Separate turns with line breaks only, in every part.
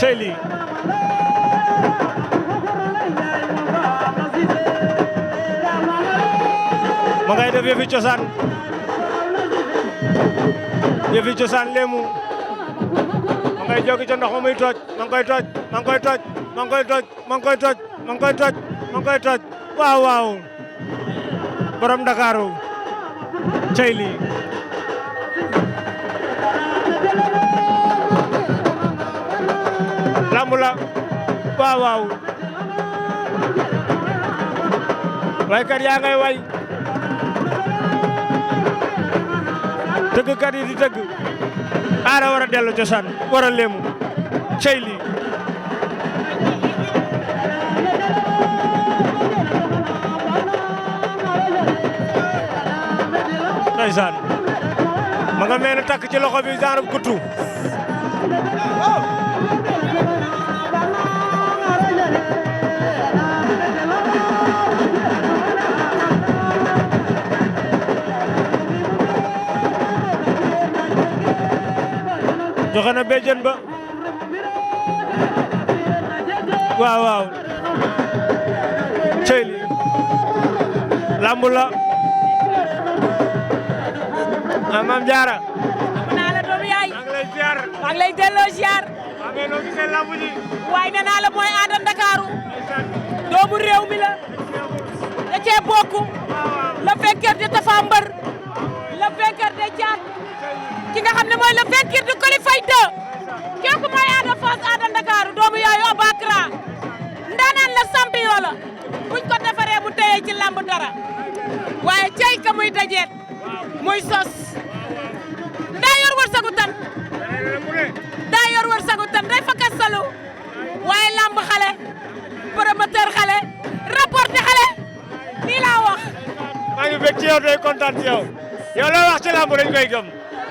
cey lii ma ngay def yëfi cosaan léemu ma ngay jógi ca ndox ma muy toj ma ngi koy toj ma ngi koy toj ma ngi koy toj ma ngi koy toj ma ngi koy toj ma ngi koy toj waaw waaw borom Ndakaaru cey lii lamb la waaw waaw waykat yaa ngay way tëggkat yi di tëgg aara war a dellu cosaan war a léemu cey lii ndeysaan ma nga mel ne takk ci loxo bi genre kuttu joxe na béjjën ba waaw waaw cey li lamb la Maam Jaara
naa la doomu yaay
maa ngi lay ziar
maa ngi lay delloo ziar
maa ngi noo gisee lamb ji
waaye nee naa la mooy Ada Ndakaaru doomu réew mi la da cee bokk le vainqueur de Tafa Mbër le vainqueur de Thiat ki nga xam ne mooy le vainqueur de Coly Faye 2 kooku mooy Ada Fass Ada Ndakaaru doomu yaayu Abakra ndaanaan la champion la buñ ko defaree mu téye ci lamb dara waaye cey ka muy dajeet muy Zoss daa yor wërsëgu tan daa yor wërsëgu tan day fa kastalu waaye lamb xale promoteur xale rapporté xale lii laa wax
maa ngi bég ci yow day kontaan ci yow yow loo wax ci lamb dañ koy gëm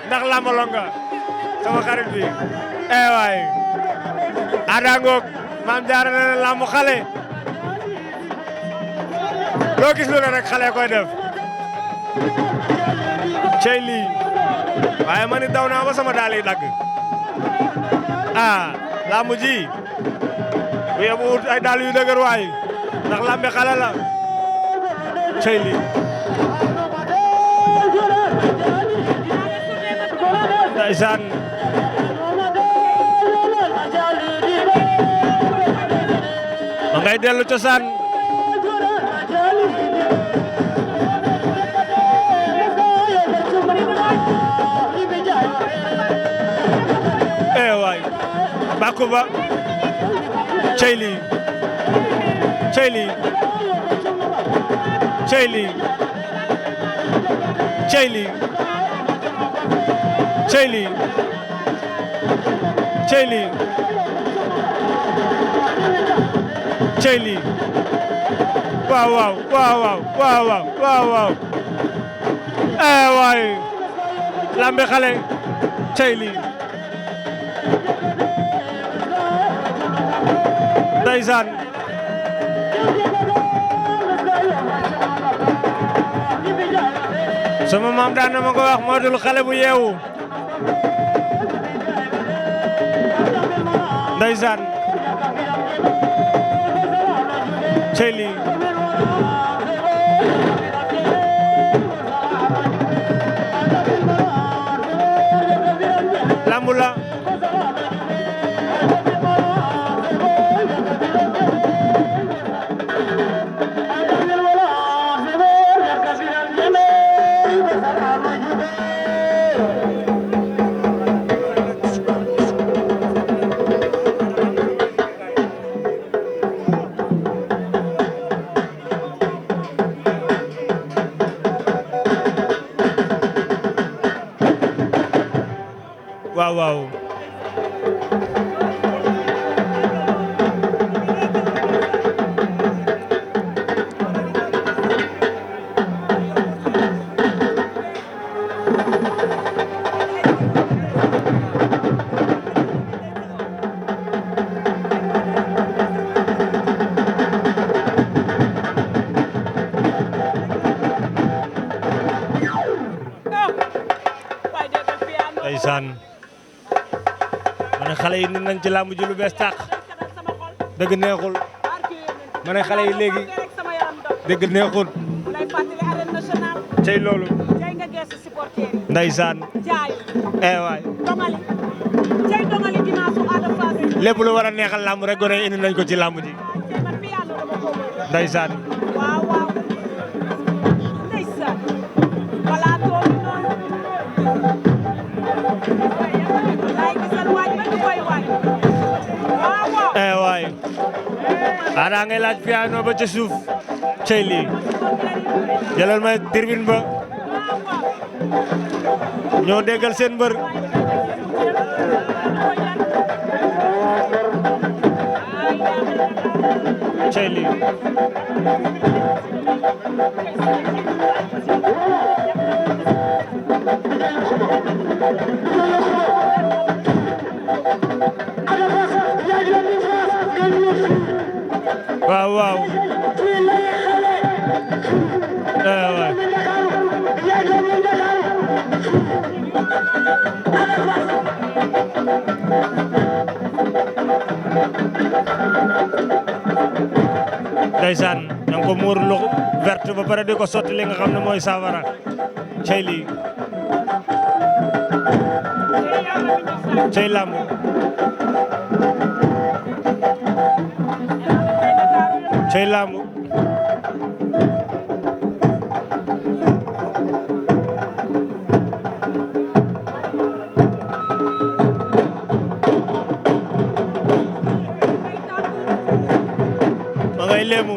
ndax lamb longa sama xarit bi waay Ada ngoog Maam Jaara na ne lamb xale loo gis lu ne rek xale koy def cey lii waaye man it daw naa ba sama daal yi dagg lamb ji bu yebu wut ay daal yu dëgër waay ndax lambe xale la cey lii ndeysaan ma ngay dellu cosaan waay bàkku ba cey lii cey lii cey lii cey lii cey lii cey lii cey lii waaw waaw waaw waaw waaw waaw waaw waay lambe xale cey lii ndeysaan sama maam daan na ma ko wax moo dul xale bu yeewu ndeysaan cey lii lamb la waaw waaw ndeysaan ma ne xale yi indi nañ ci làmb ji lu bees tàq dëgg neexul ma ne xale yi léegi dëgg neexul cey loolu ndeysaan waay lépp lu war a neexal làmb rek gone indi nañ ko ci làmb ji ndeysaan waay Ada ngay laaj piano ba ca suuf cey lii jëlal ma tribune ba ñoo déggal seen mbër cey lii waaw waaw waay ndeysaan ña ngi ko muur lu verte ba pare di ko sotti li nga xam ne mooy safara cey lii cey lamb cey lamb ma ngay lemu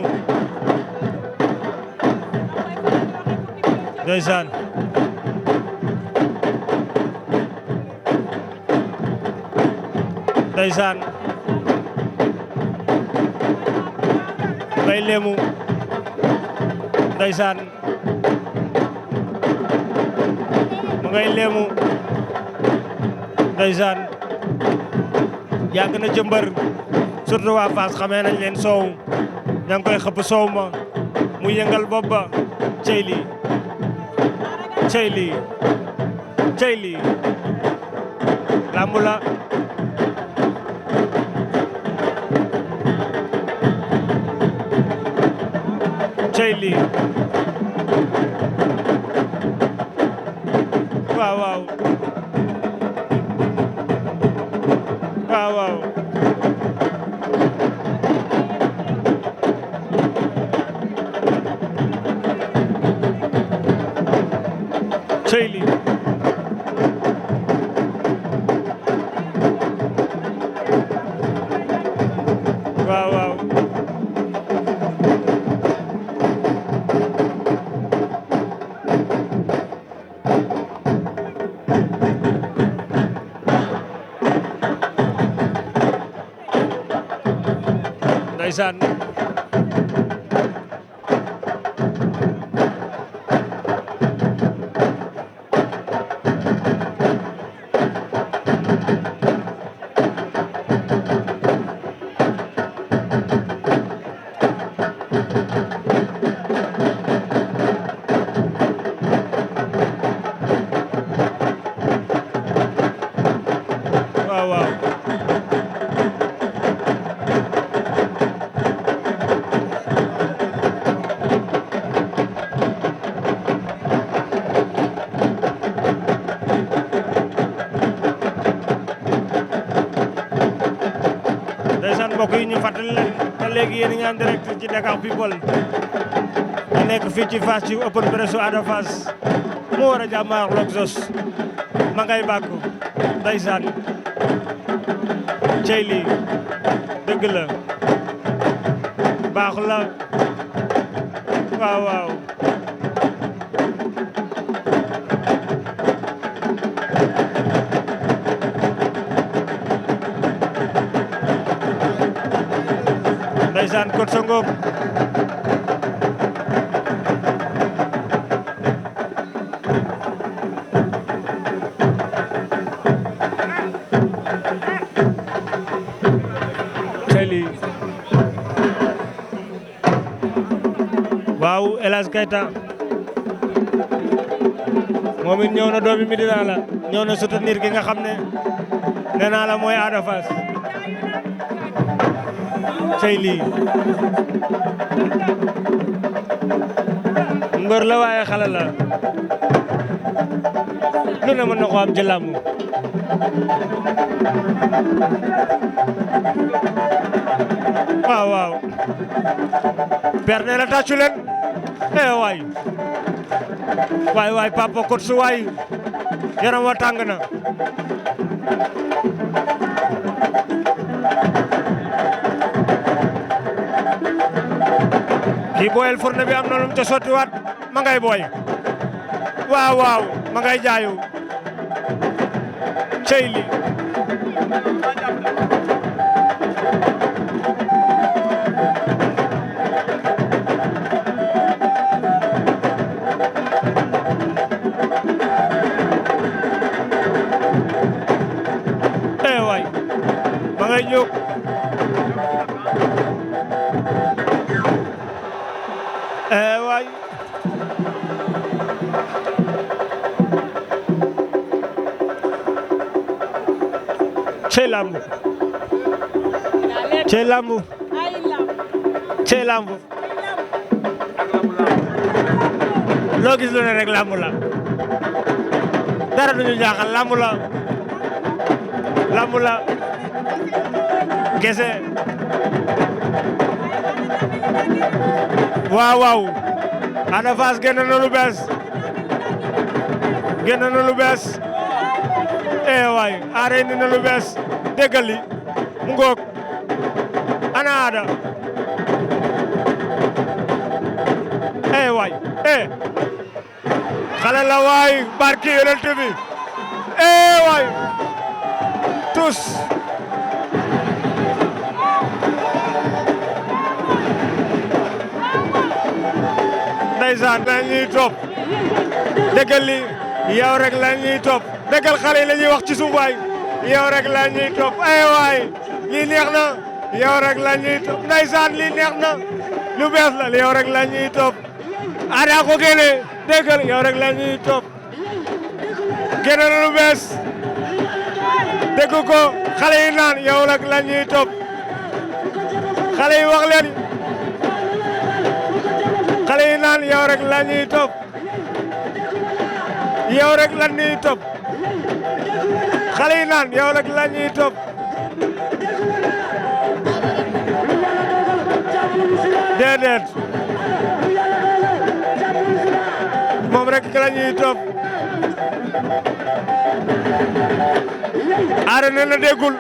ndeysaan ndeysaan ngay lemu ndeysaan ma ngay lemu ndeysaan yàgg na jëmbër surtout waa Fass xamee nañ leen soow ña ngi koy xëpp soow ma mu yëngal bopp ba cey lii cey lii cey lii lamb la cey lii waaw waaw waaw waaw cey lii waaw waaw ndeysaan waaw waaw ndeysaan mbokk yi ñu fàttali leen ba léegi yéen a ngi en direct ci Dakar People ñu nekk fii ci Fass ci open press Ada Fass mu war a jàmmaarloog Zoss ma ngay bàkku ndeysaan cey lii dëgg la baax la waaw waaw ndeysaan kot sa ngoog celi waaw El Hadj Keita moom it ñëw na doomi Medina la ñëw na soutenir ki nga xam ne nee naa la mooy Ada Fass cey lii mbër la waaye xale la lu ne mën na ko am ci làmb waaw waaw per ne la tàccu leen waay waay waay papa kot su waay yaram wa tàng na kii booyel fourne bi am na lu mu ca sottiwaat ma ngay booy waaw waaw ma ngay jaayu cey li waay ma ngay jóg waay cey lamb cey lamb cey lamb loo gis lu ne rek lamb la dara duñu jaaxal lamb la lamb la kese waaw waaw Ada Fass génn na lu bees génn na lu bees waay Ada indi na lu bees déggal li mu ngoog ana Ada waay xale la waay barki yonent bi waay touss ndeysaan la ñuy topp déggal li yow rek la ñuy topp déggal xale yi la ñuy wax ci suuf waay yow rek la ñuy topp waay lii neex na yow rek la ñuy topp ndeysaan lii neex na lu bees la yow rek la ñuy topp Ada ko génne déggal yow rek la ñuy topp génne na lu bees dégg ko xale yi naan yow rek la ñuy topp xale yi wax leen xale yi naan yow rek la ñuy topp yow rek la ñuy topp xale yi naan yow rek la ñuy topp déedéet moom rek la ñuy topp Ada nee na déggul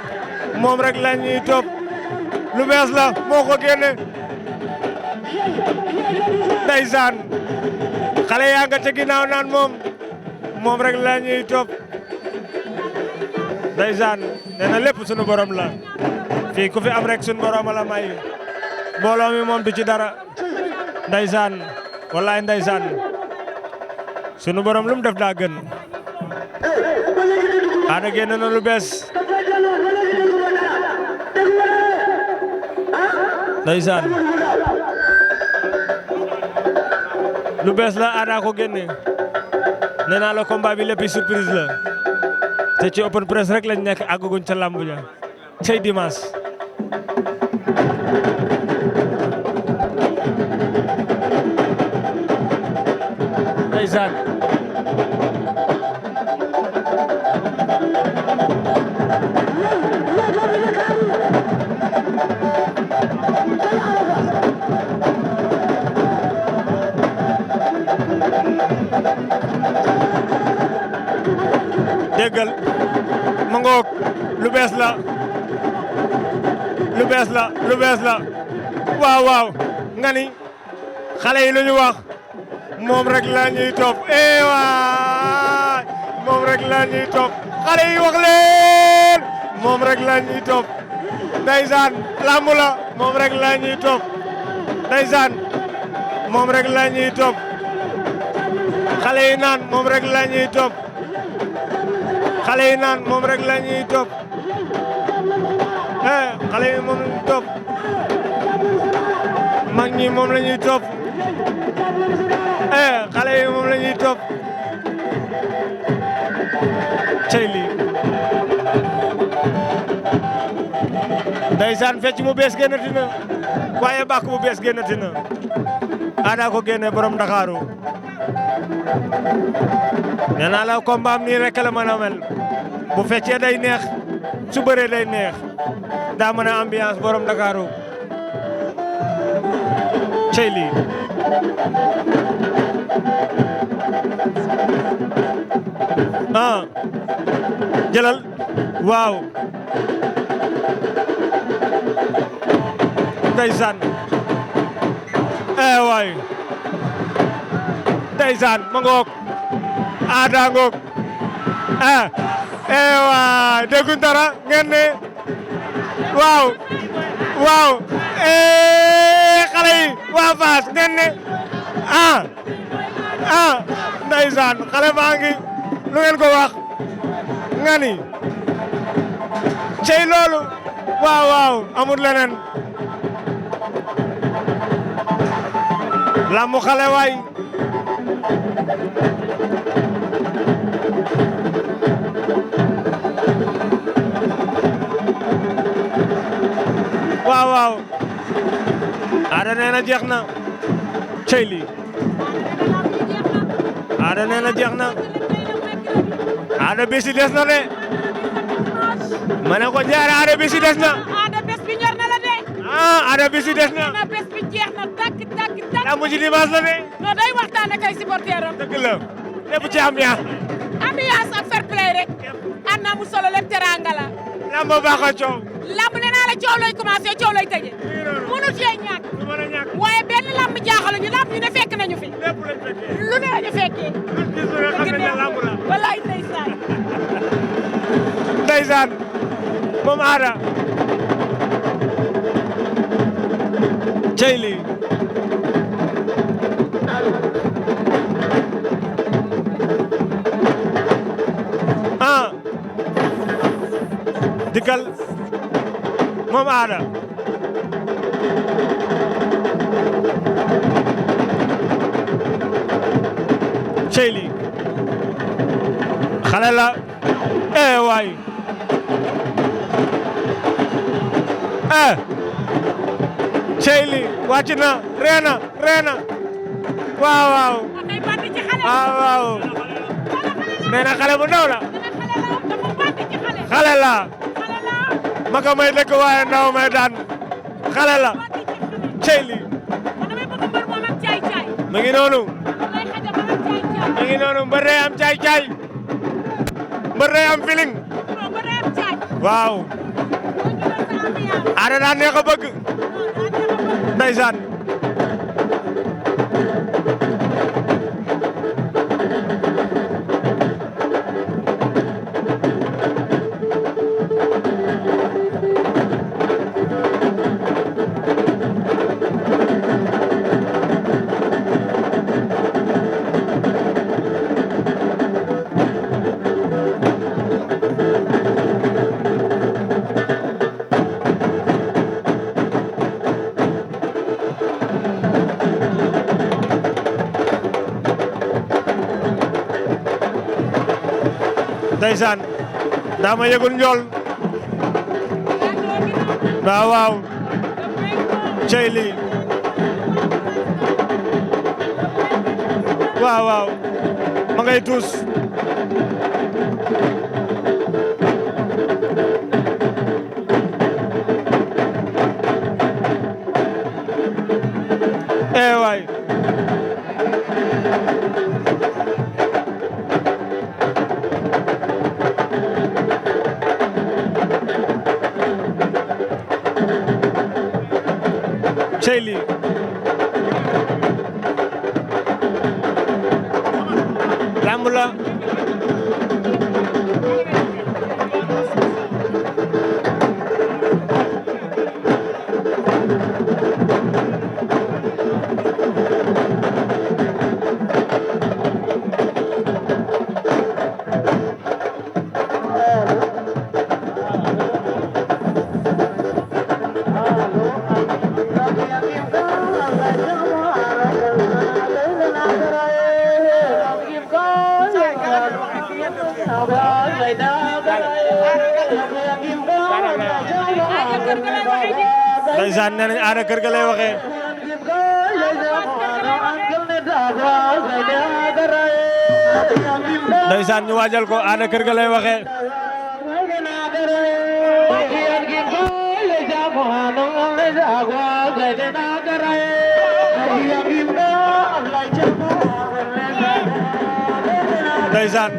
moom rek la ñuy topp lu bees la moo ko génne ndeysaan xale yaa nga ca ginnaaw naan moom rek la ñuy topp ndeysaan nee na lépp sunu borom la fii ku fi am rek sunu borom la may mbooloo mi moom du ci dara ndeysaan wallaay ndeysaan sunu borom lu mu def daa gën Ada génn na lu bees ndeysaan lu bees la Ada ko génne nee naa la combat bi lépp surprise la te ci open press rek lañ nekk àgguñ ca lamb ja cey dimanche ndeysaan déggal ma ngoog lu bees la lu bees la lu bees la waaw waaw nga ni xale yi lu ñu wax moom rek la ñuy topp waay moom rek la ñuy topp xale yi wax leen moom rek la ñuy topp ndeysaan lamb la moom rek la ñuy topp ndeysaan moom rek la ñuy topp xale yi naan moom rek la ñuy topp xale yi naan moom rek la ñuy topp xale yi moom la ñuy topp mag ñi moom la ñuy topp xale yi moom la ñuy topp cey lii ndeysaan fecc mu bees génnati na waaye bàkk bu bees génnati na Ada ko génne borom Ndakaaru nee naa la combat am nii rek la mën a mel bu feccee day neex su bëree day neex daa mën a ambiance borom Ndakaaru cey lii jëlal waaw ndeysaan waay ndeysaan ma ngoog Ada ngoog waay dégguñ dara ngeen ne waaw waaw xale yi waa Fass ngeen ne ndeysaan xale baa ngi lu ngeen ko wax nga ni cey loolu waaw waaw amul leneen lambu xale waay waaw waaw Ada nee na jeex na cey lii Ada nee na jeex na Ada bés yi des na de ma ne ko jaare Ada bés yi des na
Ada bés bi ñor na la de
Ada bés yi des na
bés bi jeex na takk takk takk
lamb ji dimanche la de
non day waxtaan ak ay supporteram
dëgg la lépp ci ambiance
ak fair play rek ànd na mu solo lépp teranga la
lamb baax a coow
lamb nee naa la coow lay commencé coow lay tëje mënu cee ñàkk waaye benn lamb jaaxaluñu lamb ñu ne fekk nañu fi lu ne lañu fekkee wallaay ndeysaan
ndeysaan moom Ada cey lii dikkal moom Ada cey lii xale la waay cey lii wàcc na reena waaw waaw waaw nee na xale bu ndaw la xale la maka may dëkk waaye ndaw may daan xale la cey lii mu ngi noonu mbër day am caay mbër day am feeling waaw Ada daa neex a bëgg ndeysaan ndeysaan daa ma yëgul njool waaw waaw cey lii waaw waaw ma ngay tuus waay cey lii lamb la ndeysaan nee nañ Ada kër ga lay waxee. ndeysaan ñu waajal ko Ada kër ga lay waxee. ndeysaan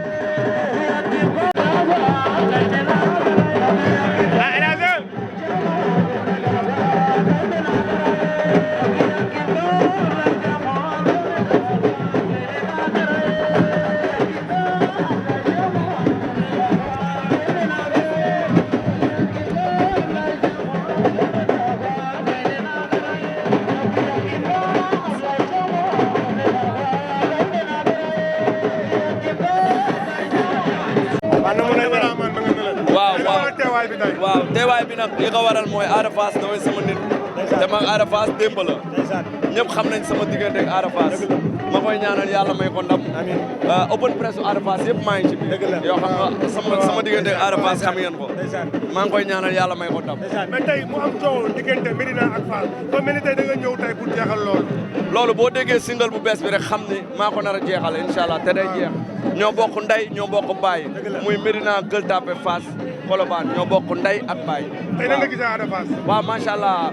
waaw teewaay bi nag li ko waral mooy Ada Fass dafay sama nit te mag Ada Fass démb la ñëpp xam nañ sama diggante ak Ada Fass ma koy ñaanal yàlla may ko ndam open press Ada Fass yëpp maa ngi ci biir yoo xam nga sama diggante ak Ada Fass xam ngeen ko maa ngi koy ñaanal yàlla may ko ndam
mais tey mu am coow diggante Médina ak Fass soo mel ni tey da nga ñëw tey pour jeexal
loolu boo déggee single bu bees bi rek xam ni maa ko nar a jeexal incha allah te day jeex ñoo bokk ndey ñoo bokk baay muy Médina Gueule Tapée Fass Colobane ñoo bokk ndey ak baay.
tey nan nga gisee Ada Fass.
waaw macha allah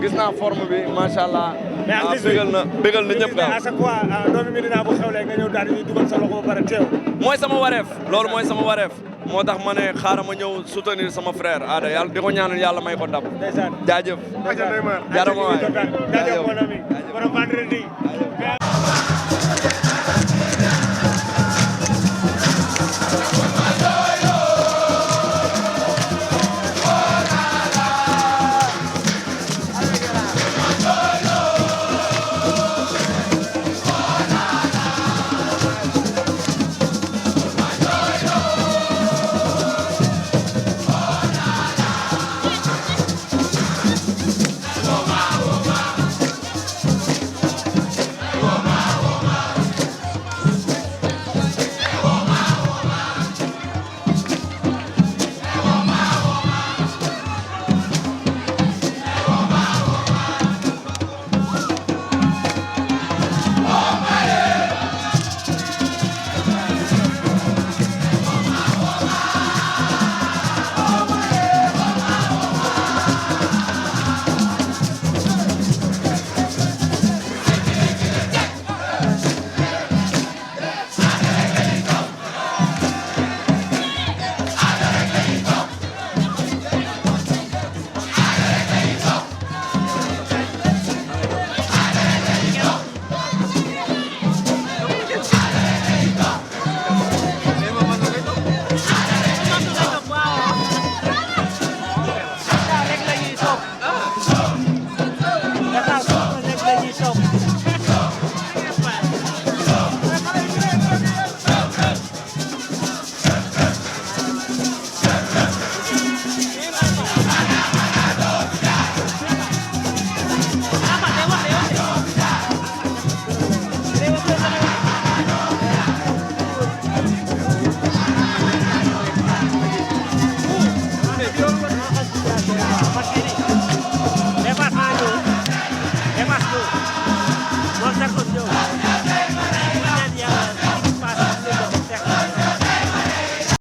gis naa forme bi macha allah. mais bégal na ñëpp daal.
à chaque fois doomu Médina bu xewlee nga ñëw daal di dugal sa loxo ba pare teew.
mooy sama wareef loolu mooy sama wareef moo tax ma ne xaaral ma ñëw soutenir sama frère Ada yàlla di ko ñaanal yàlla may ko ndam.
ndeysaan
jaajëf.
jaajëf
jaarama waay
jaajëf mon ami borom vendredi